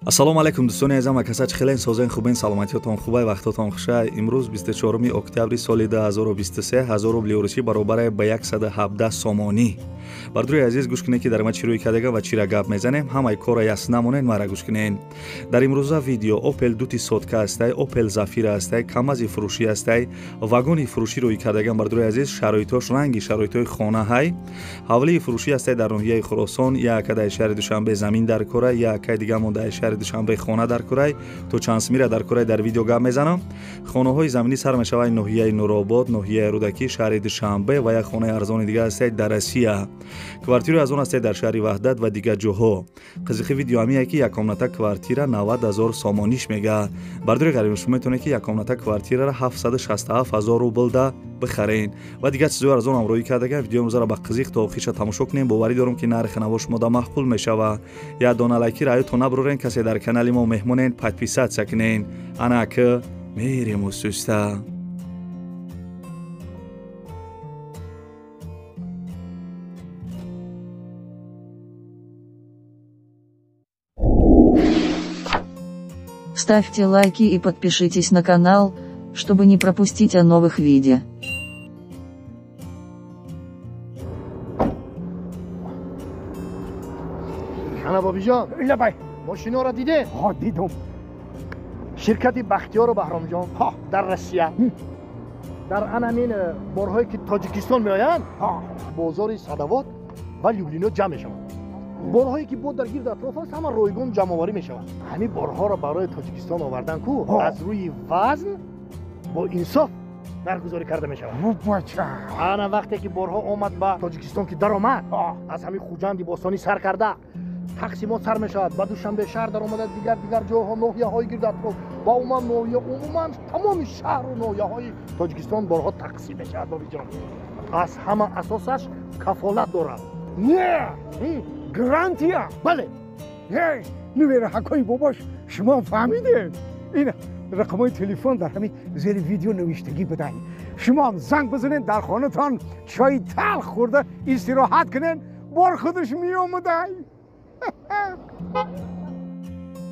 Ассалому алайкум дӯстони азизам, акаса чӣ хелен созен хубен, саломатиётон хубай, вақтотон хушай. Имрӯз 24 октябри соли 2023 1000 рубли русӣ баробар ба 117 сомонӣ. Бардури азиз, гӯш кунед ки дар ма чӣ рӯй кардага ва чира гап мезанем. Ҳамаи кора яс намонед, мара гӯш кунед. Дар имрӯза видео Opel дути сотка ҳастай, Opel Zafira ҳастай, Камази фурӯшӣ ҳастай, вагони фурӯшӣ рӯй кардаган. Бардури азиз, шароитош ранги шароитҳои хона ҳай. Ҳавлии фурӯшӣ ҳастай дар ноҳияи Хуросон, як дар шаҳри Душанбе замин дар кора, як дигамон дар шаҳри Душанбе хона дар курай, то чанд смира дар курай дар видео гап мезанам. Хонаҳои заминӣ сар мешавад ноҳияи Нуробод, ноҳияи Рӯдакӣ, шаҳри Душанбе ва як хонаи арзони дигар ҳастай дар Россия. Квартираи арзон ҳастай дар шаҳри Ваҳдат ва дигар ҷоҳо. Қизиқи видео ҳамие ки як комната квартира 90 000 сомониш мега. Бардори ғариб, шумо метавонед ки як комната квартираро 767 000 рубл да бихарен ва дигар чизҳои арзон ҳам рӯй кардага. Видеои имрӯзаро ба қизиқ то охирша тамошо кунем. Боварӣ дорам ки нархи наво шумо да маъқул мешава. Як дона лайки раётон набурорен, касе дар канали мо меҳмонен, подписаться кунен. Ана ки мерем усуста. Ставьте лайки и подпишитесь на канал, чтобы не пропустить о новых видео. Ана бобиҷон, лабай, мошиноро дидед? Ҳо, дидум. Ширкати Бахтиёру Баҳромҷон дар Россия дар анамин борҳое ки Тоҷикистон меоянд, бозори Садавод ва Люблино ҷамъ мешаванд. Борҳое ки бо дар гирд атроф аст, ҳама ройгон ҷамъоварӣ мешаванд. Ҳамин борҳоро барои Тоҷикистон овардан ку аз рӯи вазн бо инсоф нархгузорӣ карда мешавад. Ана вақте ки борҳо омад ба Тоҷикистон, ки даромад, аз ҳамин Хуҷанди бостонӣ сар карда тақсимот сар мешавад, ба Душанбе шаҳр даромада, дигар дигар ҷойҳо, ноҳияҳои гирд атроф ва умуман ноҳия, умуман тамоми шаҳру ноҳияҳои Тоҷикистон борҳо тақсим мешавад. Бобиҷон, аз ҳама асосаш кафолат дорад. Не, гарантия. Бале. Нувераҳакои бобош, шумо фаҳмидед, ин рақамҳои телефон дар ҳамин зери видео навиштагӣ будан. Шумоам занг бизанед, дар хонатон чойи талх хӯрда истироҳат кунед, бор худаш меомадай.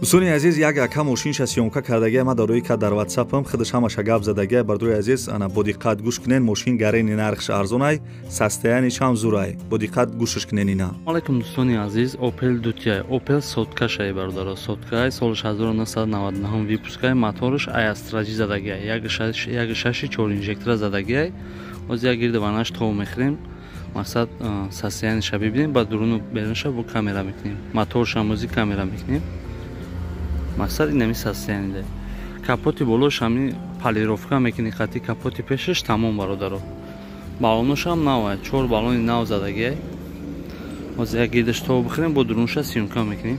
Дӯстони азиз, як ака мошинша съёмка кардагия, ма дар рӯи ка дар ватсапам худаш ҳамаша гап задагия. Бардори азиз, ана бо диққат гӯш кунен. Мошин гарени нархш арзонай, состояние ш ҳам зурай. Бо диққат гӯшаш кунен ина. Алайкум дӯстони азиз, Opel дутияй, Opel соткашай бародаро, соткаай, солаш 1999 выпускай, мотораш Астраҷи задагиай, 1.6 чор инжектора задагиай. Ҳозир як гирди ванаш тов мехӯрем, мақсад состояние ша бибинем, баъд дуруну берунша бо камера мекунем, моторшам ози камера мекунем. Мақсад инами состояние да. Капоти болош ҳами полировка мекунӣ, хати капоти пешаш тамом бародаро. Балоношам нав, чор балони нав задагиай. Ҳозир як гирдаш тов бихӯрем, бо дурунша съёмка мекунем.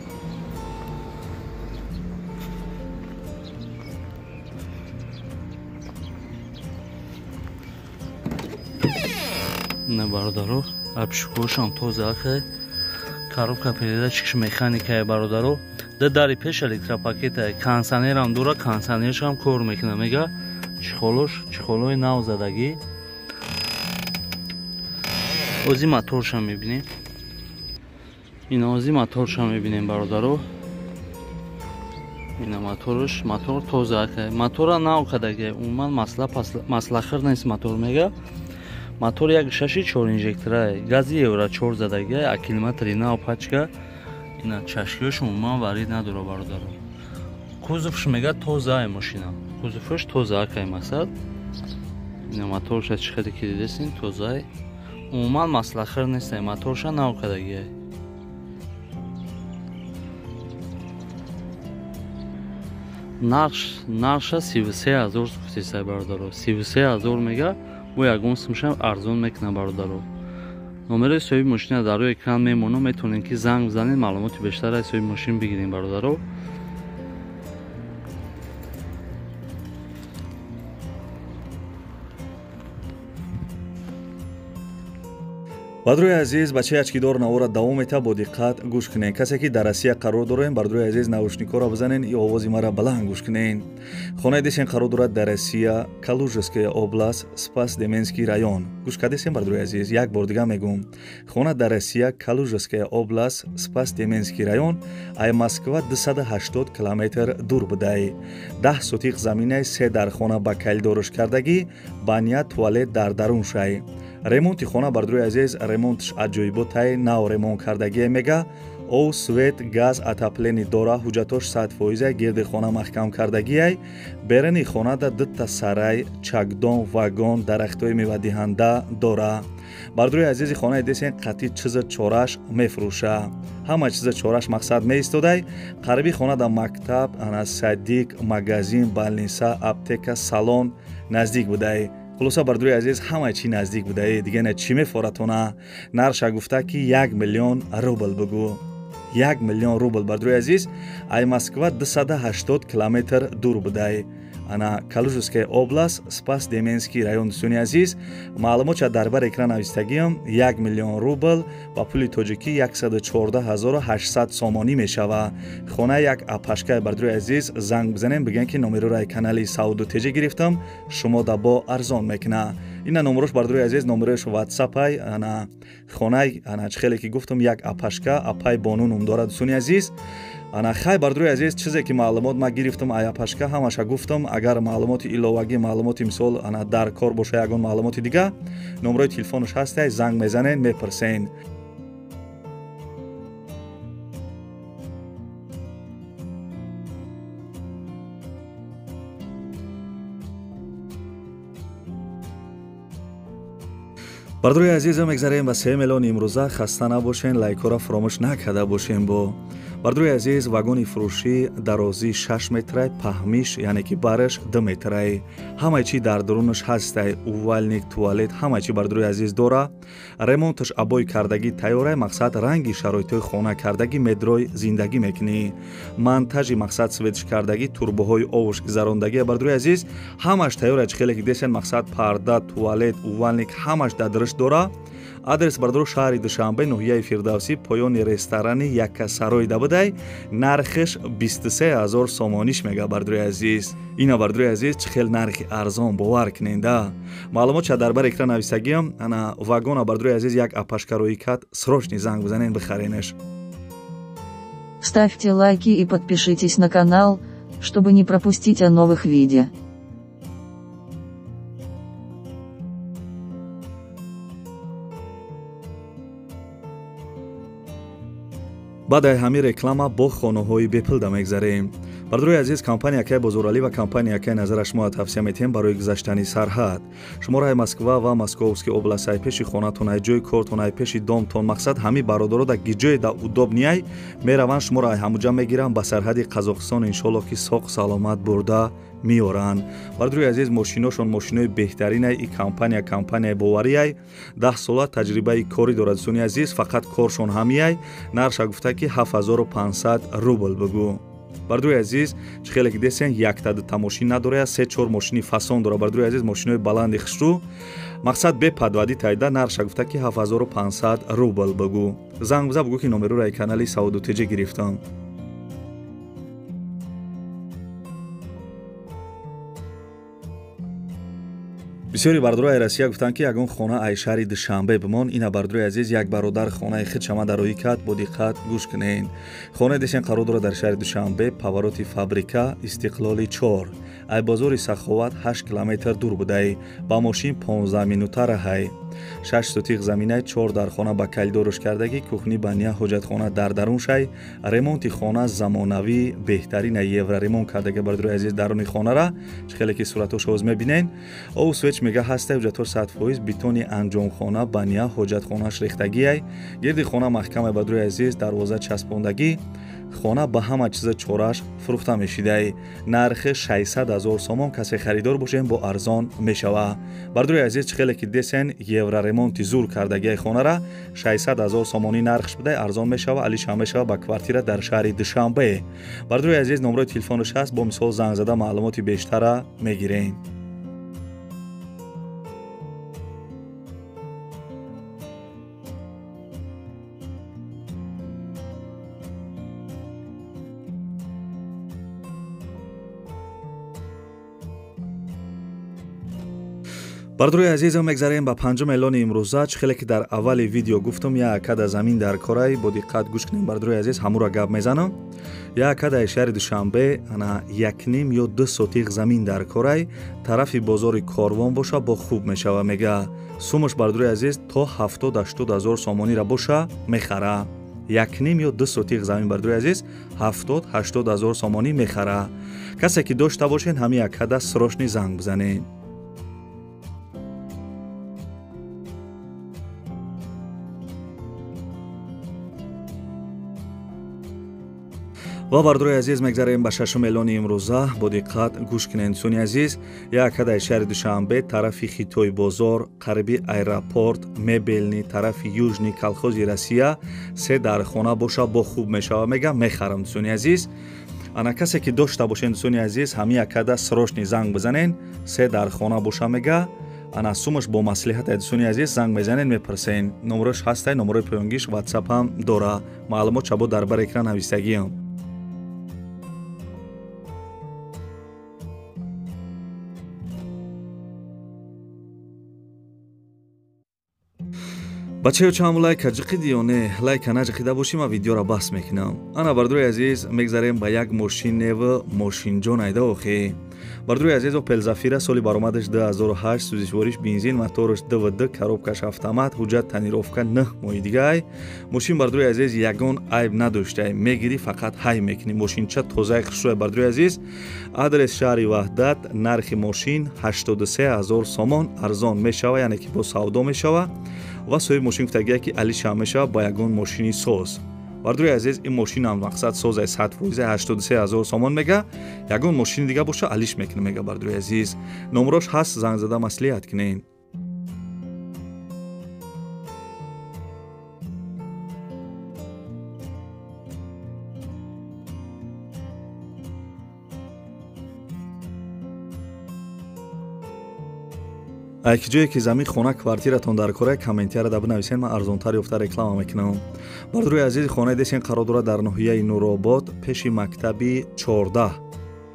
На бародаро, обшивкошам тоза ахе, коробка передатчикш механикае бародаро. Да дари пеш электропакета, кондиционерам дора, кондиционершам кор мекуна мега. Чехолош чехолои нав задагӣ. Ози моторшам мебинем. Ина ози моторшам мебинем бародаро. Ина моторш, мотор тоза ахе, мотора нав кадаги, умуман масла маслахир нест мотор мега. Мотор 1.6 чор инжектора, гази евро 4 задаги, аккумулятори нав пачка. Ина чашкиёш умуман варид надора бародаро. Кузовш мега тозаи мошина, кузовш тоза акай мақсад. Ина моторша чӣ хеле ки дидесин, тозаи, умуман маслахир нестай, моторша нав кадагиай. Нархш, нархша 33 000 гуфтесай бародаро, 33 000 мега, бо ягон сумша арзон мекуна бародаро. Номерои соҳиби мошина дар рӯи экран мемонам, метавонед ки занг бизанед, маълумоти бештар аз соҳиби мошин бигирем бародаро. Бардорои азиз, бачаи ачкидор навора давом мета, бо диққат гӯш кунед. Касе ки дар Россия қарор дорем, бардорои азиз, наушникҳоро бизанен и овози мара баланд гӯш кунед. Хонаи десен қарор дорад дар Россия, Калужская область, Спас-Деменский район. Гӯш кардесен, бардорои азиз? Як бор дига мегӯм. Хона дар Россия, Калужская область, Спас-Деменский район, ай Москва 280 километр дур будай. 10 сотиқ заминаи, се дар хона ба калидорш кардагӣ, баня, туалет дар дарун шай. Ремонти хона, бардорои азиз, ремонтш аҷоиботай, нав ремонт кардагие мега. Ов, свет, газ, отопление дора, ҳуҷҷатош 100%, гирди хона маҳкам кардагиай. Берани хонада дута сарай, чакдон, вагон, дарахтҳои мевадиҳанда дора. Бардорои азизи, хонаи десен қатъи чиза чораш мефурӯша. Ҳама чиза чораш мақсад меистодай. Қариби хонада мактаб, ана садик, магазин, больница, аптека, салон наздик будай. Хулоса, бардорои азиз, ҳама чӣ наздик будае, дига на чӣ мефоратона. Нарша гуфта ки 1 миллион рубл бугӯ. 1 миллион рубл, бардорои азиз, ай Москва 280 километр дур будай. Ана Калужская область, Спас-Деменский район. Дӯстони азиз, маълумотша дар бар экран навистагиам. 1 миллион рубл ба пули тоҷикӣ 114 800 сомонӣ мешава. Хона як апашкаи, бардорои азиз, занг бизанем, бигӯем ки номероро ай канали Сауду Теҷа гирифтам, шумо да бо арзон мекуна. Ина номерош, бардорои азиз, номерош ватсапай. Ана хонаи, ана чӣ хеле ки гуфтам, як апашка, апай бону ном дорад, дӯстони азиз. Ана хай, бардорои азиз, чизе ки маълумот ма гирифтам ай апашка, ҳамаша гуфтам. Агар маълумоти иловагӣ, маълумоти мисол, ана дар кор боша, ягон маълумоти дига, номерои телефонаш ҳастай, занг мезанен, мепурсен. Бардорои азизам, мегзарем ба 3 миллион имрӯза. Хаста набошен, лайкҳоро фаромӯш накарда бошем. Бо бардорои азиз, вагони фурӯшӣ дарозии 6 метрай, паҳмиш, яъне ки бараш 2 метрай. Ҳамаи чӣ дар дурунаш ҳастай, увальник, туалет, ҳамаи чӣ, бардорои азиз, дора. Ремонташ обой кардагӣ тайёрай, мақсад ранги шароитҳои хона кардагӣ, медрой зиндагӣ мекунӣ. Монтажи мақсад светш кардагӣ, турбоҳои овуш гузарондагӣ, бардорои азиз, ҳамаш тайёрай. Чӣ хеле ки десен, мақсад парда, туалет, увальник ҳамаш дар дуриш дора. Адрес, бардоро, шаҳри Душанбе, ноҳияи Фирдавсӣ, поёни ресторани Яккасарой дабудай. Нархиш 23 000 сомониш мега, бардорои азиз. Ина, бардорои азиз, чӣ хел нархи арзон, бовар куненда. Маълумот дар бар экран нависагиам. Ана вагона, бардорои азиз, як апашкароӣ кат, срочно занг бизанен, бихаренеш. Ставьте лайки и подпишитесь на канал, чтобы не пропустить о новых видео. Баъд ай ҳамин реклама бо хонаҳои бепулда мегзарем. Бардорои азиз, компания Акай Бозоралӣ ва компания Акай Назара шумо тавсия метиҳем барои гузаштани сарҳад. Шуморо ай Москва ва Московский область, ай пеши хонатон, ай ҷои кортон, ай пеши домтон, мақсад ҳамин бародаро да гиҷое да удобнияй мераванд, шуморо ай ҳамуҷа мегиранд, ба сарҳади Қазоқистон иншоалло ки соқ саломат бурда меоранд. Бардорои азиз, мошиношон мошинои беҳтаринай. И компания компанияи боварияй, 10 сола таҷрибаи корӣ дорад, дӯстони азиз, фақат коршон ҳамияй. Нарша гуфта ки 7500 рубл бугӯ. Бардорои азиз, чӣ хеле ки десен, якта дута мошин надорая, се-чор мошини фасон дора, бардорои азиз, мошинои баланди хушрӯ, мақсад бепадвадӣ тайда. Нарша гуфта ки 7500 рубл бугӯ. Занг биза, бугӯ ки номероро ай канали Сауду Теҷа гирифтам. Бисёри бардорои Россия гуфтанд ки ягон хона ай шаҳри Душанбе бимон. Ина, бардорои азиз, як бародар хонаи худ шама дароӣ кард, бо диққат гӯш кунед. Хонаи десен қарор дорад дар шаҳри Душанбе, повороти фабрика, Истиқлоли 4, ай бозори Саховат 8 километр дур будай, ба мошин 15 минута раҳай. 6 сотиқ заминай, 4 дар хона ба калидорш кардагӣ, кухни, баня, ҳоҷатхона дар дарун шай. Ремонти хона замонавӣ, беҳтарина, евроремонт кардага, бардорои азиз, даруни хонара чӣ хеле ки суратош ҳоз мебинен. Ов, свеч мега ҳастай, ҳуҷҷатҳо 100%, бетони анҷомхона, баня, ҳоҷатхонаш рехтагиай, гирди хона маҳкамай, бардорои азиз, дарвоза часпондагӣ. Хона ба ҳама чиза чораш фурӯхта мешидай. Нархи 600 000 сомон, касе харидор бошем, бо арзон мешава. Бардорои азиз, чӣ хеле ки десен, евроремонти зур кардагиай хонара, 600 000 сомонӣ нархш будай, арзон мешава, алишам мешава ба квартира дар шаҳри Душанбе. Бардорои азиз, номерои телефонаш ҳаст, бо мисол занг зада маълумоти бештара мегирем. Бардорои азизам, мегзарем ба панҷум эълони имрӯза. Чӣ хеле ки дар аввали видео гуфтам, як акада замин дар корай, бо диққат гӯш кунем бардорои азиз, ҳамура гап мезанам. Як акадаи шаҳри Душанбе ана 1.5 ё 2 сотиқ замин дар корай, тарафи бозори Корвон боша, бо хуб мешава мега. Сумаш бардорои азиз то 70-80 ҳазор сомонира боша мехара. 1.5 ё 2 сотиқ замин бардорои азиз 70-80 ҳазор сомонӣ мехара. Касе ки дошта бошен, ҳамин акада срочный занг бизанед. Ва бардорои азиз, мегзарем ба шашум эълони имрӯза. Бо диққат гӯш кунед дӯстони азиз. Як акадаи шаҳри Душанбе, тарафи Хитой бозор, қариби аэропорт, мебелни, тарафи Южный, колхози Россия, се дархона боша, бо хуб мешава мега, мехарам дӯстони азиз. Ана касе ки дошта бошен дӯстони азиз, ҳамин акада срочный занг бизанен, се дархона боша мега. Ана сумаш бо маслиҳат дӯстони азиз, занг мезанен, мепурсен. Номерош ҳастай, номерои поёнгиш WhatsApp ҳам дора. Маълумот чабо дар бар экран навистагиам. Бачаё, чам лайка ҷиқиди ё не? Лайка наҷиқида бошӣ, ман видеоро бас мекунам. Ана бардорои азиз, мегзарем ба як мошиневу мошинҷон айда охи. Бардорои азиз, Opel Zafira соли баромадаш 2008, сӯзишвориш бензин, мотораш ДВД, коробкаш автомат, ҳуҷҷат тонировка 9 моҳи дигай. Мошин бардорои азиз ягон айб надоштай, мегирӣ фақат ҳай мекунӣ. Мошинча тозаи хушрӯй бардорои азиз. Адрес шаҳри Ваҳдат, нархи мошин 83 ҳазор сомон, арзон мешава, яъне ки бо савдо мешава. Ва соҳиби мошин гуфтагия ки алишам мешава ба ягон мошини соз. Бардорои азиз, ин мошинам мақсад созай 100%, 83 ҳазор сомон мега. Ягон мошини дига боша алиш мекунем мега бардорои азиз. Номерош ҳаст, занг зада маслиҳат кунед. Ки ҷое ки замин, хона, квартиратон дар кора, комментияро да бинависен, ман арзонтар ёфта реклама мекунам. Бардорои азиз, хонаи десен қарор дорад дар ноҳияи Нуробод, пеши мактаби 14.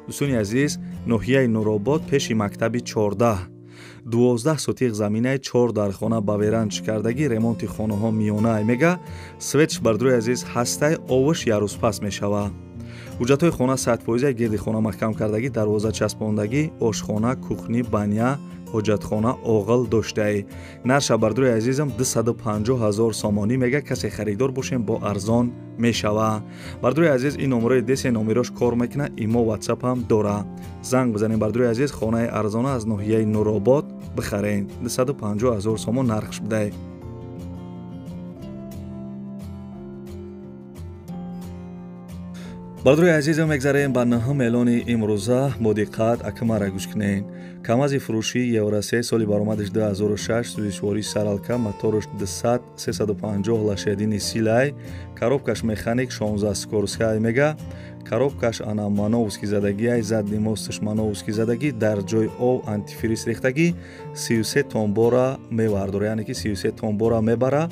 Дӯстони азиз, ноҳияи Нуробод, пеши мактаби 14. 12 сотиқ заминаи, 4 дар хона ба веранч кардагӣ, ремонти хонаҳо миёнаай мега. Светш бардорои азиз ҳастай, овош ярӯз пас мешава. Ҳуҷҷатҳои хона 100%, гирди хона маҳкам кардагӣ, дарвоза часпондагӣ, ошхона, кухни, баня, ҳоҷатхона, оғил доштаи. Нарша бардорои азизам 250 ҳазор сомонӣ мега. Касе харидор бошем, бо арзон мешава. Бардорои азиз, ин номерои десе номерош кор мекуна, имо WhatsApp ҳам дора. Занг бизанем бардорои азиз, хонаи арзона аз ноҳияи Нуробод бихарен. 250 ҳазор сомон нархш будай. Бардорои азизам, мегзарем ба нӯҳум эълони имрӯза. Бо диққат акамара гӯш кунед. Камази фурӯшии Евро 3, соли баромадаш 2006, сӯзишвории саралка, мотораш 200, 350 лошадиный силай, коробкаш механик, 16 скоростьай мега. Коробкаш ана мановский задагиай, задний мосташ мановский задагӣ, дар ҷои ов антифриз рехтагӣ, 33 тонн бора мевардора, яъне ки 33 тонн бора мебара.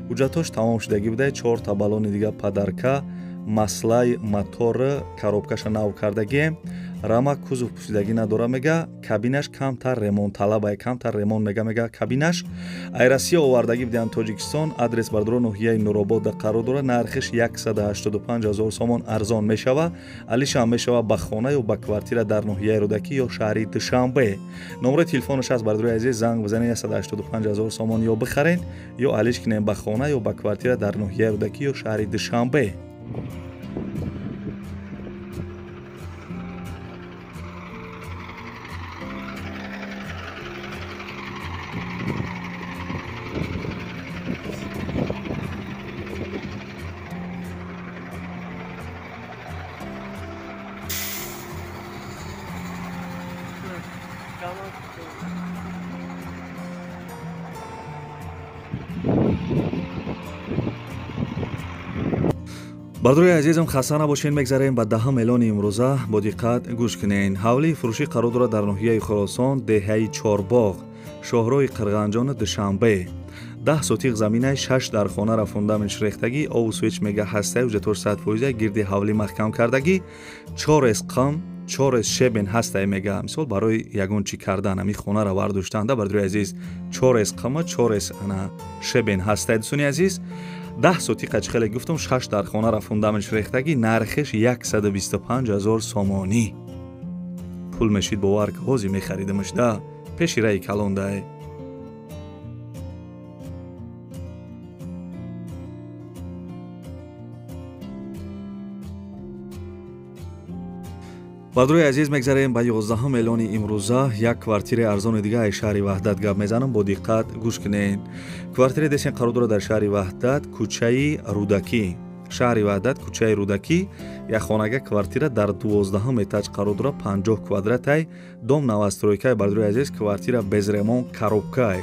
Ҳуҷҷатҳош тамом шудагӣ будай, 4 та баллони дига падарка, маслаи мотор, коробкаша нав кардагием, рама кузов пӯшидагӣ надора мега. Кабинаш камтар ремонт талабай, камтар ремонт мега кабинаш. Ай Россия овардагӣ бидиҳанд Тоҷикистон. Адрес бардоро ноҳияи Нуробод қарор дорад. Нархиш 185 ҳазор сомон, арзон мешава. Алишам мешава ба хона ё ба квартира дар ноҳияи Рӯдакӣ ё шаҳри Душанбе. Номерои телефонаш аст бардорои азиз, занг бизанед, 185 ҳазор сомон ё бихарен, ё алиш кунем ба хона ё ба квартира дар ноҳияи Рӯдакӣ ё шаҳри Душанбе. Бардорои азизам, хаста набошед, мегзарем ба даҳум эълони имрӯза. Бо диққат гӯш кунед. Ҳавлии фурӯшӣ қарор дорад дар ноҳияи Хуросон, деҳаи Чорбоғ, шоҳроҳи Қирғанҷону Душанбе. 10 сотиқ заминаи, 6 дар хонара фундаментш рехтагӣ, ову свеч мега ҳастаи, ҳуҷҷатҳош 100%, гирди ҳавлӣ маҳкам кардагӣ, 4 эсқам, 4 щебень ҳастай мега. Мисол барои ягон чӣ кардан, ҳамин хонаро бардоштанда, бародари азиз, 4 қама, 4 ана щебень ҳастай, дӯстони азиз. 10 сотиқа чӣ хеле гуфтам, 6 дар хонара фундаментш рехтагӣ, нархеш 125 000 сомонӣ. Пул мешид, бовар ки ҳозир мехаридамаш да, пеши раи калондай. Бародарои азиз, мегзарем ба 11 эълони имрӯза. Як квартираи арзони дига аз шаҳри Ваҳдат гап мезанам, бо диққат гӯш кунед. Квартираи десен қарор дорад дар шаҳри Ваҳдат, кӯчаи Рӯдакӣ. Шаҳри Ваҳдат, кӯчаи Рӯдакӣ, як хонага квартира дар 12 этаж қарор дорад, 50 квадратай, дом новостройкай. Бародарои азиз, квартира без ремонт, коробкай.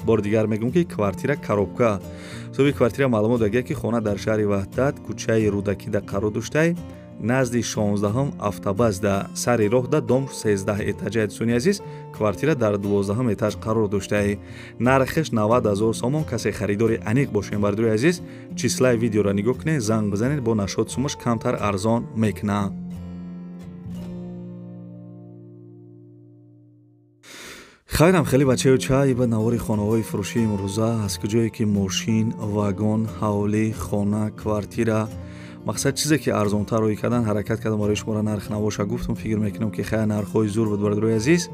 Бори дигар мегӯм ки квартира коробка. Соҳиби квартира маълумот дагия ки хона дар шаҳри Ваҳдат, кӯчаи Рӯдакида қарор доштай, назди 16 автобазда, сари роҳда, дом 13 этажа. Дӯстони азиз, квартира дар 12 этаж қарор доштаи. Нархеш 90 000 сомон. Касе харидори аниқ бошем, бародарои азиз, числаи видеоро нигоҳ кунед, занг бизанед, бо нашод сумаш камтар арзон мекунад. Хайрам хеле бачаю чай ба навори хонаҳои фурӯшии имрӯза, аз куҷое ки мошин, вагон, ҳавлӣ, хона, квартира, мақсад чизе ки арзонтар рӯй кардан ҳаракат кардам барои шуморо нарх набоша гуфтам. Фикр мекунам ки хая нархҳои зур буд, бародарои азиз.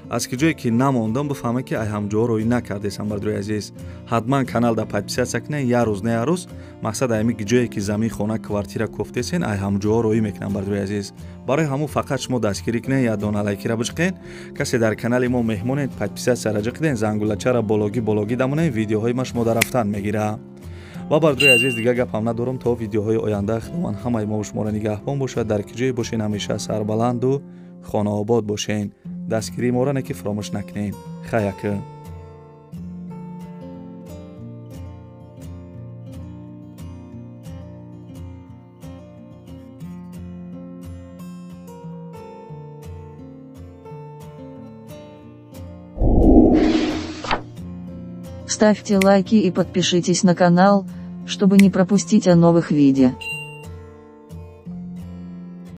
Аз ки ҷое ки намондам бифаҳмед ки ай ҳамҷоҳо рӯй накардесам, бародарои азиз. Ҳатман канал да подписаться кунед, як рӯз не як рӯз мақсад айми ҷое ки замин, хона, квартира кофтесен, ай ҳамҷоҳо рӯй мекунам, бародарои азиз. Барои ҳамун фақат шумо дастгирӣ кунед, як дона лайкира биҷиқед. Касе дар канали мо меҳмонед, подписаться раҷиқиден, зангулачара бологӣ бологӣ дамонед, видеоҳои ма шумо дар рафтан мегира. Ва бародарои азиз, дигар гапам надорам. То видеоҳои оянда Худованд ҳамаи мо шуморо нигаҳбон бошад. Дар ки ҷое бошен ҳамеша сарбаланду хонаобод бошен. Дастгирии моро не ки фаромӯш накунед. Хаяка. Ставьте лайки и подпишитесь на канал, чтобы не пропустить о новых видео.